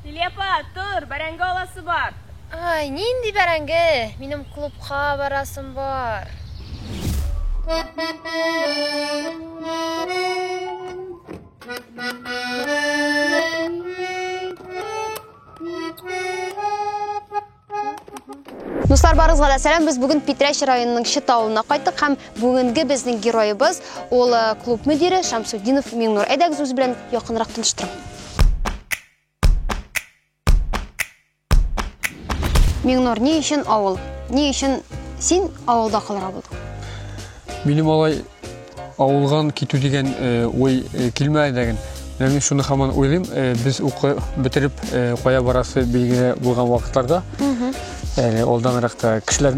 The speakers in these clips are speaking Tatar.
Лилия апа, тор, бәрәңге аласы бар. Ай, нинди бәрәңге? Минем клубка барасым бар. Дуслар, барыгызга да сәлам. Без бүген Питрәч районының Чыта авылына кайттык һәм бүгенге безнең героебыз ул э, клуб мөдире Шамсутдинов Миңнур. Әйдәгез үзе белән якынрак таныштырам. Миңнур, ни өчен авыл? Ни өчен син авылда калырга булдың? Минем алай авылган китү дигән э, уй э, килмәде дәген. Менә мин шуны һаман уйлыйм, э, без укы бетереп кая барасы билгеле булган вакытларда, әле алданрак та кешеләр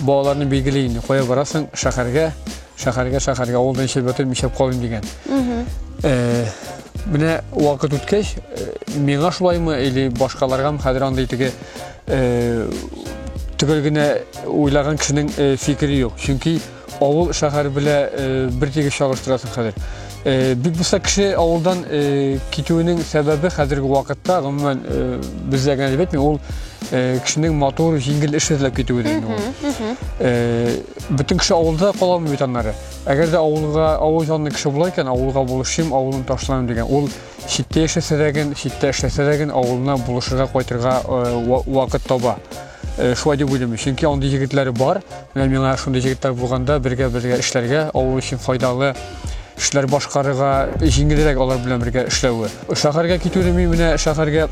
балаларны билгели инде, кая барасың, шәһәргә, шәһәргә, шәһәргә, авылда ничә бетер, нишләп калыйм дигән. Менә вакыт үткәч, миңа шулаймы или башкаларгамы хәзер андый теге төгәл генә уйлаган кешенең фикере юк. Чөнки авыл шәһәр белә бер тигез чагыштырасың хәзер. Бик булса кеше авылдан китүенең сәбәбе хәзерге вакытта, гомумән, бездә генә дип әйтмим, ул кешенең матур, җиңел эш эзләп китүе дигән ул. Бөтен кеше авылда кала алмый бит аннары. Әгәр дә авылга, авыл җанлы кеше була икән, авылга булышыйм, авылын ташламыйм дигән. Ул читтә яшәсә дә ген, читтә эшләсә дә ген, авылына булышырга кайтырга вакыт таба. Шулай дип уйлыйм. Чөнки андый егетләр бар. Менә миңа шундый егетләр булганда бергә-бергә эшләргә, авыл өчен файдалы эшләр башкарырга җиңелрәк алар белән бергә эшләве. Шәһәргә китүне мин менә шәһәргә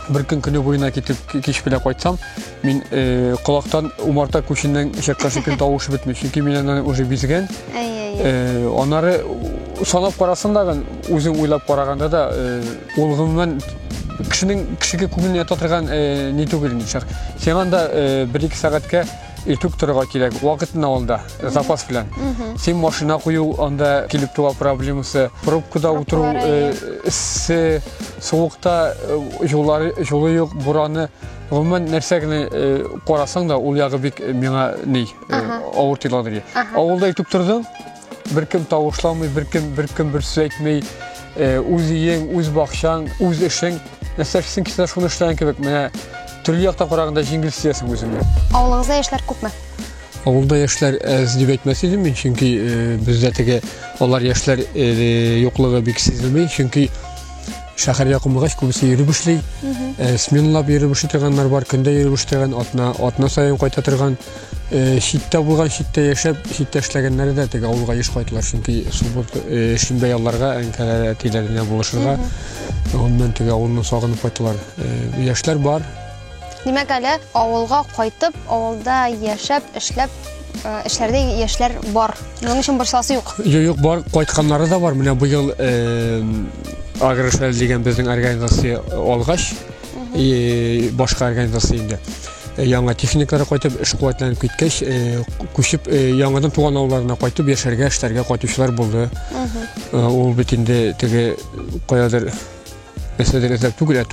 бер көн көне буена китеп кич белән кайтсам, мин э, колактан умарта күченнән чыккан шикелле тавышы бетми. Чөнки мин аннан уже бизгән. Э, аннары санап карасаң да, үзең уйлап караганда да, э, Ул гомумән кешенең кешегә күңеленә ята торган э, ни түгел инде шәх. Сиңа анда э, бер-ике сәгатькә иртүк торырга кирәк, вакытын алда, запас белән. Син машина кую анда килеп туа проблемасы, пробкада утыру, э, эссе, суыкта юллары юлы юк, бураны. Гомумән нәрсә генә карасаң да, ул ягы бик миңа ни, авыр тоела. Авылда иртүк тордың, Беркем тавышламый, беркем беркем бер сүз әйтми. Э, үз өең, үз бакчаң, үз эшең. Нәрсә эшлисең килсә, шуны эшләгән кебек. Менә төрле яктан караганда җиңел сизәсең үзеңне. Авылыгызда яшьләр күпме? Авылда яшьләр әз дип әйтмәс идем мин, чөнки э, бездә теге алар яшьләр э, юклыгы бик сизелми, чөнки шәһәр якын булгач, күбесе йөреп эшли. Сменалап йөреп эшли торганнар бар, көндә йөреп эшли торган, атна, атна саен кайта торган. Э, читтә булган, читтә яшәп, читтә эшләгәннәре дә теге авылга еш кайталар, чөнки суббота, э, шимбә ялларга әнкәләре, әтиләренә булышырга, гомумән теге авылны сагынып кайталар. Э, яшьләр бар. Димәк, әле авылга кайтып, авылда яшәп, эшләп, эшләрдә яшьләр бар. Моның өчен борчыласы юк. Юк, юк, бар, кайтканнары да бар. Менә быел Агрошәл дигән безнең организация алгач, башка организация инде. Яңа техникалар кайтып, эш куәтләнеп киткәч, күчеп яңадан туган авылларына кайтып яшәргә, эшләргә кайтучылар булды. Ул бит инде теге каядыр нәрсәдер эзләп түгел, ә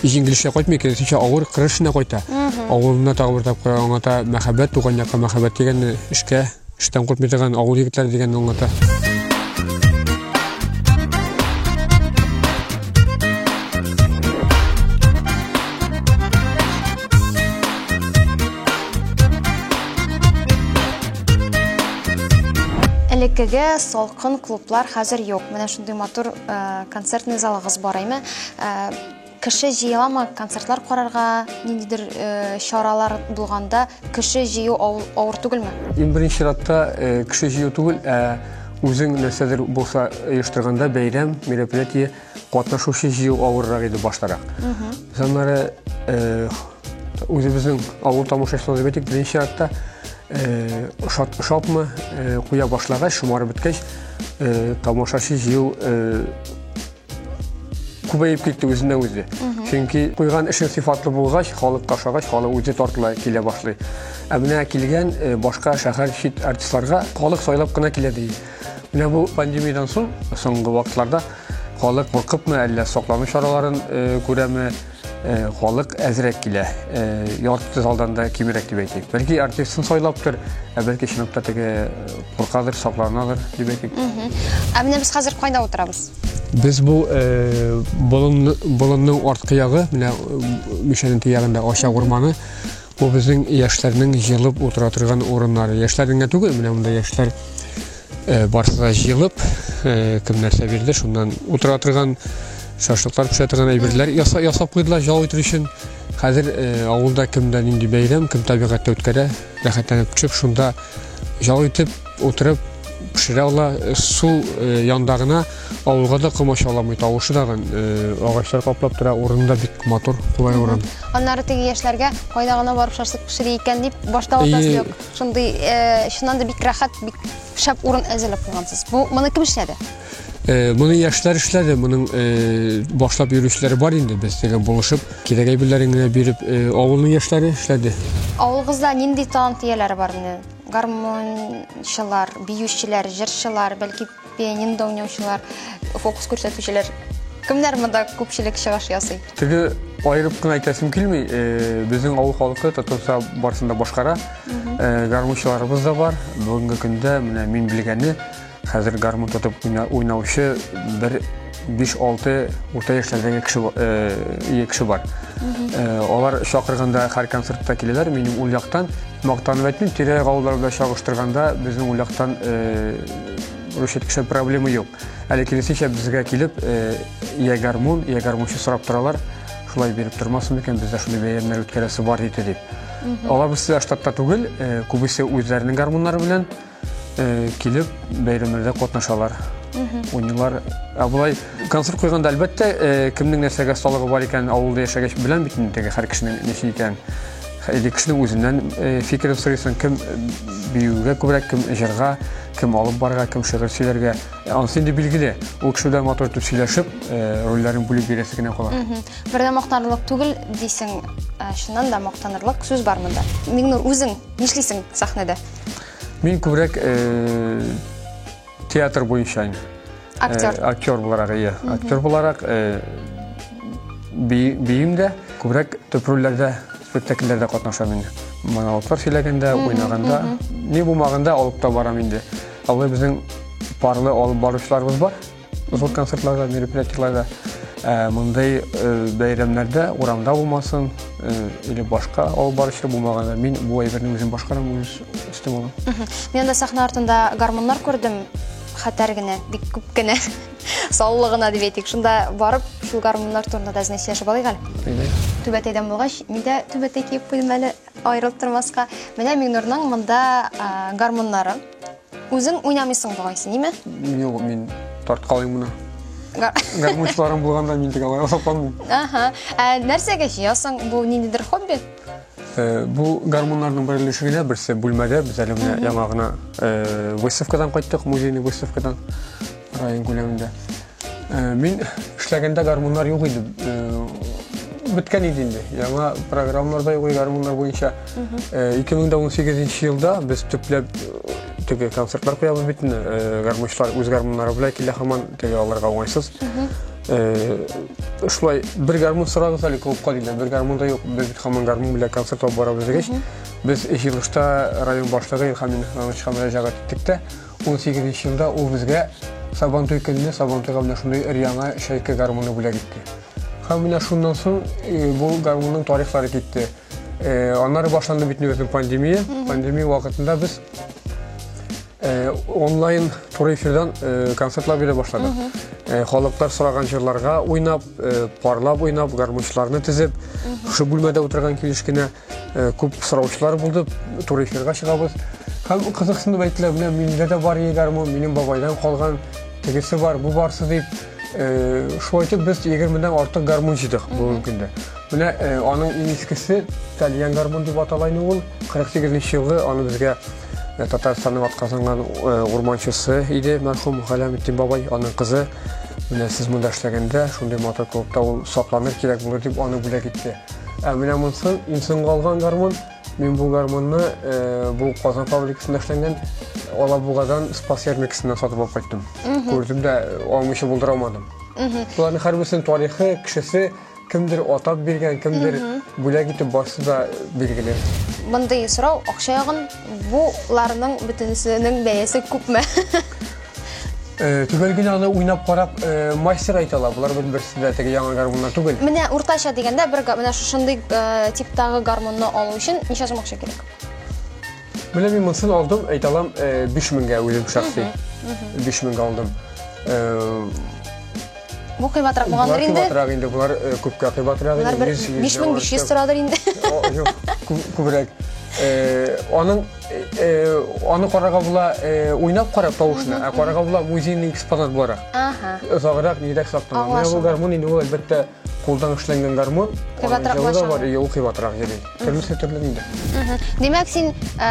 җиңел эшкә кайтмый, киресенчә авыр кыр эшенә кайта. Авылына тагы бер тапкыр аңлата, мәхәббәт, туган якка мәхәббәт дигәнне эшкә, эштән куркмый торган авыл егетләре дигәнне аңлата. Элеккеге салкын клублар хәзер юк. Менә шундый матур э, концертный залыгыз бар, әйме? Э, кеше җыеламы концертлар карарга, ниндидер э, чаралар булганда кеше җыю авыр түгелме? Иң беренче чиратта кеше җыю түгел, ә үзең нәрсәдер булса оештырганда бәйрәм, мероприятие Катнашучы җыю авыррак иде баштарак. Без аннары э, үзебезнең авыл тамашачылары дип әйтик, беренче чиратта э, ошат, ошапмы э, куя башлагач, шомарып беткәч, тамашачы җыю күбәеп китте үзеннән үзе. Чөнки куйган эшең сыйфатлы булгач, халыкка ошагач, халык үзе тартыла килә башлый. Ә менә килгән башка шәһәр чит артистларга халык сайлап кына килә ди. Менә бу пандемиядан соң, соңгы вакытларда халык куркыпмы, әллә саклану чараларын э, күрәме, э, халык әзрәк килә. Э, ярты залдан да кимрәк дип әйтик. Бәлки артистын сайлаптыр, ә бәлки чынлап та теге куркадыр, сакланадыр дип әйтик. Ә менә без хәзер кайда утырабыз? Без бу болын, болынның арткы ягы, менә Мишәнең ягында Ача урманы, бу безнең яшьләрнең җыелып утыра торган урыннары. Яшьләрнең генә түгел, менә монда яшьләр барысы да җыелып, кем нәрсә бирде, шуннан утыра торган, шашлыклар пешерә торган әйберләр ясап куйдылар, ял итер өчен. Хәзер авылда кемдә нинди бәйрәм, кем табигатьтә үткәрә, рәхәтләнеп төшеп, шунда ял итеп, утырып пешерә ала. Су янда гына авылга да комачауламый, тавышы да агачлар каплап тора, урыны да бик матур, кулай урын. Аннары теге яшьләргә кайда гына барып шашлык пешерә икән дип башта ватасы юк. Шундый, чыннан да бик рәхәт, бик шәп урын әзерләп куйгансыз. Бу моны кем эшләде? Моны яшьләр эшләде, моның башлап йөрүчеләре бар инде, без теге булышып, кирәк әйберләрен генә биреп, авылның яшьләре эшләде. Авылыгызда нинди талант ияләре бар менә? Гармунчылар, биючеләр, җырчылар, бәлки пианинода уйнаучылар, фокус күрсәтүчеләр. Кемнәр монда күпчелек чыгыш ясый? Теге аерып кына әйтәсем килми, безнең авыл халкы татарча барысын да башкара. Гармунчыларыбыз да бар. Бүгенге көндә менә мин белгәне, хәзер гармун тотып уйнаучы бер 5-6 урта яшьләрдәге кеше кеше бар. Алар чакырганда һәр концертта киләләр. Минем ул яктан мактанып әйтмим, тирә-як авыллар белән чагыштырганда безнең ул яктан русча кеше проблема юк. Әле киресенчә безгә килеп, я гармун, я гармунчы сорап торалар. Шулай биреп тормасын микән, бездә шундый бәйрәмнәр үткәрәсе бар иде дип. Алар бездә штатта түгел, күбесе үзләренең гармуннары белән килеп бәйрәмнәрдә катнашалар, уйныйлар. Ә болай концерт куйганда, әлбәттә, кемнең нәрсәгә осталыгы бар икән, авылда яшәгәч беләм бит инде теге һәр кешенең ничек икән. Или кешенең үзеннән фикерен сорыйсың, кем биюгә күбрәк, кем җырга, кем алып барырга, кем шигырь сөйләргә. Анысы инде билгеле. Ул кеше белән матур итеп сөйләшеп, рольләрен бүлеп бирәсе генә кала. Бер дә мактанырлык түгел дисең, чыннан да мактанырлык сүз бар монда. Миңнур, үзең нишлисең сәхнәдә? Мин күбрәк театр буенча инде. Актер. Актер буларак, иә. Актер буларак биим дә, күбрәк төп рольләрдә, спектакльләрдә катнашам инде. Монологлар сөйләгәндә, уйнаганда, ни булмаганда алып та барам инде. Алай безнең парлы алып баручыларыбыз бар. Зур концертларда, мероприятиеләрдә, мондый бәйрәмнәрдә урамда булмасын, или башка алып баручы булмаганда, мин бу әйберне үзем башкарам, үз өстем алам. Мин анда сәхнә артында гармуннар күрдем, хәтәр генә, бик күп кенә, саллы гына дип әйтик. Шунда барып, шул гармуннар турында да әзенә сөйләшеп алыйк әле. Түбәтәйдән булгач, мин дә түбәтәй киеп куйдым әле, аерылып тормаска. Менә Миңнурның монда гармуннары. Үзең уйнамыйсың бугай син, ниме? Юк, мин тарткалыйм моны. Гармунчыларым булганда мин тик алай азапланмыйм. Аһа. Ә нәрсәгә җыясың? Бу ниндидер хобби? Бу гармуннарның бер өлеше генә, берсе бүлмәдә. Без әле менә яңа гына выставкадан кайттык, музейный выставкадан район күләмендә. Мин эшләгәндә гармуннар юк иде. Беткән иде инде. Яңа программалар да юк иде гармуннар буенча. 2018 елда без төпләп теге концертлар куябыз бит инде. Гармунчылар үз гармуннары белән килә һаман, теге аларга уңайсыз. Шулай бер гармун сорагыз әле клубка диләр. Бер гармун да юк. Без бит һаман гармун белән концерт алып барабыз дигәч, без җыелышта район башлыгы Илһам Миңнехановичка мөрәҗәгать иттек тә, 18 елда ул безгә Сабантуй көнне Сабантуйга менә шундый өр-яңа чайка гармуны бүләк итте. Һәм менә шуннан соң бу гармунның тарихлары китте. Аннары башланды бит безнең пандемия. Пандемия вакытында без онлайн туры эфирдан концертлар бирә башладык. Халыклар сораган җырларга уйнап, парлап уйнап, гармунчыларны тезеп, шушы бүлмәдә утырган килеш кенә күп сораучылар булды, туры эфирга чыгабыз. Һәм кызыксынып әйттеләр, менә миндә дә бар иде гармун, минем бабайдан калган, тегесе бар, бу барсы дип. Шулай итеп без 20-дән артык гармун җыйдык бүгенге көндә. Менә аның иң искесе тальян гармун дип атала инде ул. 48 елгы аны безгә Татарстанның атказанган урманчысы иде мәрхүм Галәметдин бабай, аның кызы. Менә сез монда эшләгәндә шундый матур клубта ул сакланыр кирәк булыр дип аны бүләк итте. Ә менә монысы иң соңгы алган гармун. Мин бу гармунны бу Казан фабрикасында эшләнгән Алабугадан Спас ярминкәсеннән сатып алып кайттым. Күрдем дә алмыйча булдыра алмадым. Боларның һәрберсенең тарихы, кешесе, кемдер атап биргән, кемдер бүләк итеп, барысы да билгеле. Мондый сорау акча ягын, буларның бөтенесенең бәясе күпме? Төгәл генә аны уйнап карап, мастер әйтә ала. Болар бит берсе дә теге яңа гармуннар түгел. Менә уртача дигәндә бер менә шушындый типтагы гармунны алу өчен ничә сум акча кирәк? Менә мин монысын алдым, әйтә алам, 5000-гә үзем шәхси. 5000-гә алдым. Бу кыйбатрак булгандыр инде. Кыйбатрак инде, болар күпкә кыйбатрак инде. Болар 5500 торадыр инде. Юк, күбрәк. Аның аны карарга була, уйнап карап тавышны, ә карарга була музейный экспонат буларак. Ага. Озаграк нирәк саклана. Менә бу гармун инде ул әлбәттә кулдан эшләнгән гармун. Кыйбатрак булачак. Бар, ул кыйбатрак йөри. Төрлесе төрле инде. Димәк, син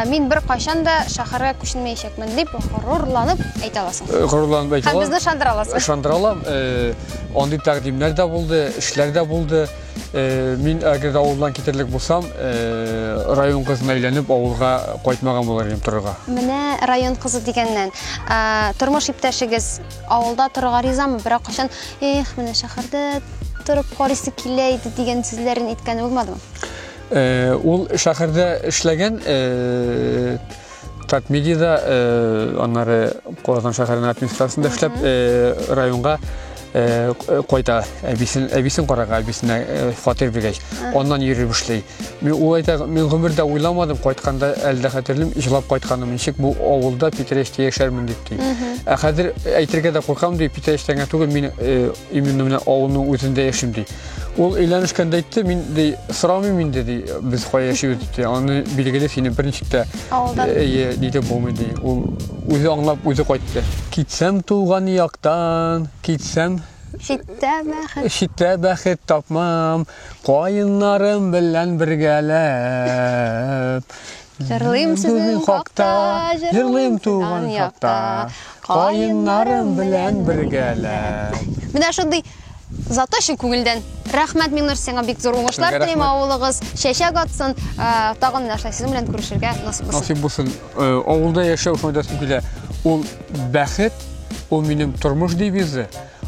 мин бер кайчан да шәһәргә күченмәячәкмен дип горурланып әйтә аласың. Горурланып әйтә алам. Һәм безне ышандыра аласың. Ышандыра алам. Андый тәкъдимнәр дә булды, эшләр дә булды. Мин әгәр дә авылдан китерлек булсам, район кызына әйләнеп авылга кайтмаган булыр идем торырга. Менә район кызы дигәннән, тормыш иптәшегез авылда торырга ризамы? Берәр кайчан, эх, менә шәһәрдә торып карыйсы килә иде дигән сүзләрен әйткәне булмадымы? Ул шәһәрдә эшләгән, Татмедиада, аннары Казан шәһәренең администрациясендә эшләп, районга кайта, әбисен, әбисен карарга, әбисенә фатир биргәч, аннан йөреп эшли. Мин ул әйтә, мин гомердә уйламадым, кайтканда әле дә хәтерлим, җылап кайтканым, ничек бу авылда Питрәчтә яшәрмен дип ди. Ә хәзер әйтергә дә куркам ди, Питрәчтә генә түгел, мин именно менә авылның үзендә яшим ди. Ул өйләнешкәндә әйтте, мин ди, сорамыйм инде ди, без кая яшибез дип ди. Аны билгеле сине берничек тә Авылдан. Әйе, диде булмый ди. Ул үзе аңлап, үзе кайтты. Китсәм туган яктан, китсәм Читтә бәхет. Читтә бәхет тапмам, каеннарым белән бергәләп. Җырлыйм сезнең хакта, җырлыйм туган хакта, каеннарым белән бергәләп. Менә шундый Заты чын күңелдән. Рәхмәт, Миңнур, сиңа бик зур уңышлар Сезгә телим, рәхмәт. авылыгыз чәчәк атсын. Э, Тагын менә шулай сезнең белән күрешергә насыйп булсын. Насыйп булсын. Э, Авылда яшәү файдасы килә. Ул бәхет, ул минем тормыш девизы.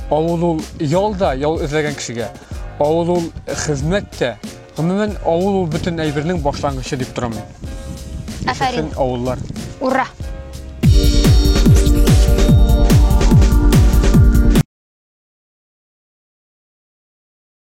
Авыл ул ял да, ял эзләгән кешегә. Авыл ул хезмәт тә. Гомумән, авыл ул бөтен әйбернең башлангычы дип торам мин. Афәрин. Яшәсен авыллар. Ура!